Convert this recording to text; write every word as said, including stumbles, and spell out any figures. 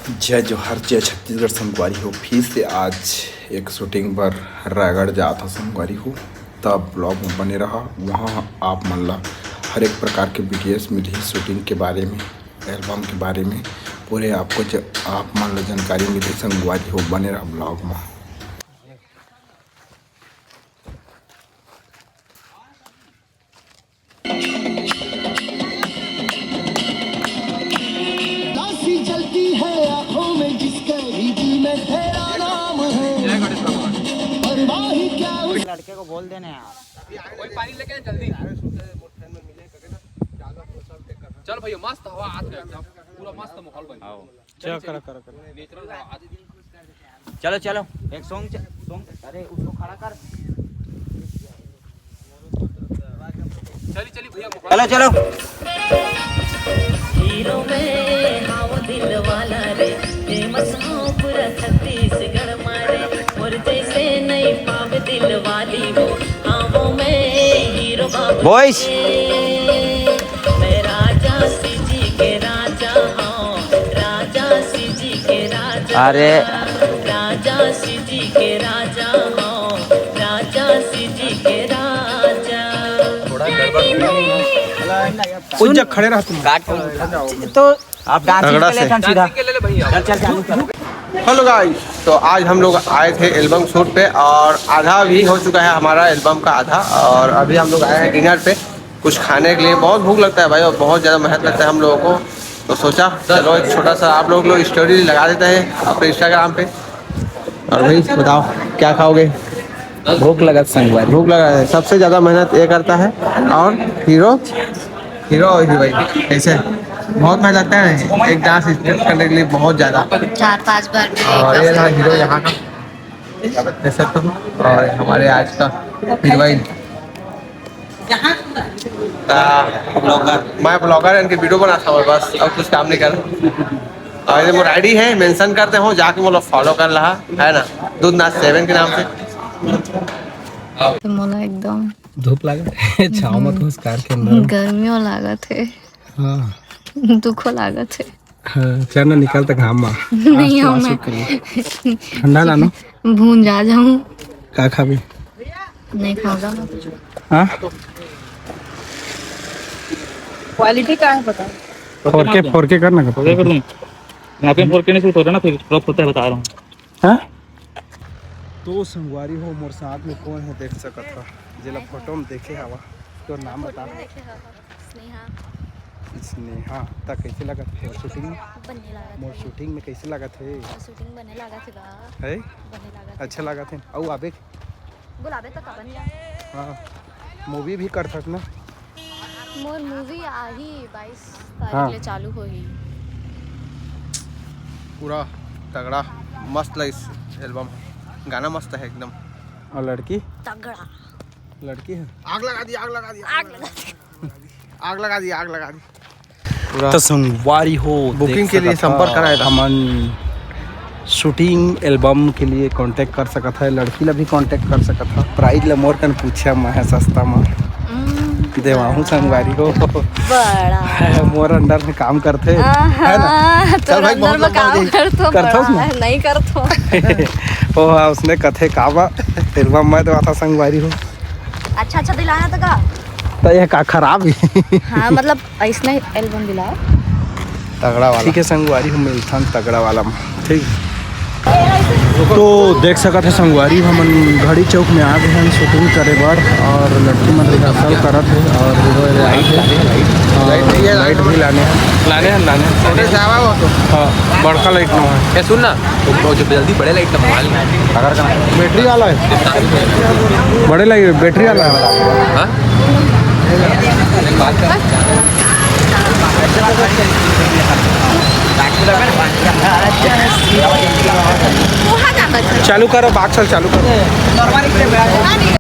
जय जोहार, जय छत्तीसगढ़ संगवारी हो। फिर से आज एक शूटिंग बर रायगढ़ जात हो संगवारी हो, तब ब्लॉग में बने रहा। वहाँ आप मन ला हर एक प्रकार के वीडियोस मिलही शूटिंग के बारे में, एल्बम के बारे में, पूरे आपको ज-, आप मन ला जानकारी मिलही संगवारी हो, बने रहा ब्लॉग में। दासी जलती है आंखों में जिसके भी दिल में तेरा नाम है। परवाही क्या उस लड़के को बोल देना यार। वही पानी लेके आ जल्दी। चल भैया, मस्त हवा आज का एकदम, पूरा मस्त माहौल बन गया। चलो, करो, करो, करो। नेचुरल हवा आज। चलो, चलो, एक सॉन्ग च-, सॉन्ग, अरे, उसको खड़ा कर। चलो, चलो। हीरो में हाव दिल वाला रे, फेमस हाव पूरा छत्तीसगढ़ मारे, और जैसे नहीं पावे दिल वाली वो, हाव मैं हीरो बाबू। बॉयज। मैं राजा सी जी के राजा हूँ, राजा सी जी के राजा। अरे। राजा सी जी के राजा हूँ, राजा सी जी के राजा। थोड़ा गड़बड़। उज्जा खड़े रह तुम। काट। तो आप डांसिंग तगड़ा के लिए से। Turn सीधा। Dancing के लिए ले भैया। चल, चल, चालू कर। हेलो गाइस, तो आज हम लोग आए थे एल्बम शूट पे और आधा भी हो चुका है हमारा एल्बम का आधा, और अभी हम लोग आए हैं डिनर पे कुछ खाने के लिए। बहुत भूख लगता है भाई, और बहुत ज़्यादा मेहनत लगता है हम लोगों को, तो सोचा चलो एक छोटा सा आप लोग लोग स्टोरी लगा देते हैं अपने इंस्टाग्राम पे। और भाई बताओ, क्या खाओगे? भूख लगत संगवारी। भूख लगा है, सबसे ज़्यादा मेहनत ये करता है। और हीरो, हीरो और हीरोइन कैसे? बहुत मेहनत लगता है एक डांस स्टेप करने के लिए, बहुत ज़्यादा। चार पांच बार भी और ये रहा हीरो यहाँ का, देख सकते हो। और हमारे आज का हीरोइन का ब्लॉगर, मैं ब्लॉगर, इनके वीडियो बना था बस, और कुछ काम नहीं कर। और ये मोर आईडी है, मेंशन करते हो, जाके मोला फॉलो कर लहा, है ना, दूध नाथ सेवन के नाम से। तो मोला एकदम धूप लागत हे, छाव मत हो कार के अंदर। गर्मियों लागत हे। हाँ। दुखो लागत हे। हाँ, चल ना निकल तक घाम मा। नहीं, आज तो आज मैं shoot करिए। ठंडा लानो। भूंजा जाऊं। का खाबे? नहीं खाऊंगा मैं कुछ। हाँ? क्वालिटी का है पता? फोर के, फोर के करना का? फोर के कर दूं। यहाँ पे फोर के नहीं शूट होता ना, फिर क्रॉप होता है, बता रहा हूँ। हाँ? तो संगवारी हो, मोर साथ में कौन है, देख सकत हो, जेला फोटो में देखे हवा, तोर नाम बता। स्नेहा। स्नेहा, त कैसे लागत हे मोर शूटिंग में? बने लागत मोर हे। शूटिंग में कैसे लागत हे? मोर शूटिंग बने लागत हे बा। है? बने लागत हे। अच्छा लागत हे। अउ आबे? बुलाबे त काबर नहीं आए? हाँ, मूवी भी करथस ना? मोर मूवी आही बाईस तारीख हाँ। ले चालू होही। पूरा तगड़ा, मस्त लगिस एल्बम, गाना मस्त है एकदम। और लड़की? तगड़ा। लड़की है? आग लगा दी, आग लगा दी, आग लगा दी। आग लगा दी, आग लगा दी। पूरा तो संगवारी हो, booking के लिए संपर्क कराए था। हमन शूटिंग एल्बम के लिए कॉन्टैक्ट कर सकत है, लड़की ला भी कॉन्टैक्ट कर सकत है। प्राइस ला मोर कन पूछे, मैं है सस्ता में देवाहू संगवारी हो। बड़ा। मोर अंडर में काम करथे, है ना? आहा, चल भाई, तोर अंडर में काम करथो, करथो बड़ा। नहीं करथो। ओ हाँ, उसने कथे काम एल्बम में देवाथा संगवारी हो। अच्छा, अच्छा दिलाना तो का? तो ये का खराब ही? हाँ, मतलब ऐसने एल्बम दिलाओ। तगड़ा वाला। ठीक है संगवारी, हम मिलथन तगड़ा वाला में। ठीक। तो देख सकत है संगवारी, हमन घड़ी चौक में आ गए हैं शूटिंग करे बर और लड़की मन रिहर्सल करत है और हीरो लाइट है। लाइट भी है, लाइट भी लाने हैं। लाने हैं, लाने हैं। छोटे से आवा हो तो। हाँ, बड़का लाइट ना है। ए, सुन ना, वो जो जल्दी बड़े लाइट का मोबाइल अगर का बैटरी वाला है। बड़े लाइट बैटरी वाला है। हाँ? चालू करो, बाक्सल चालू करो।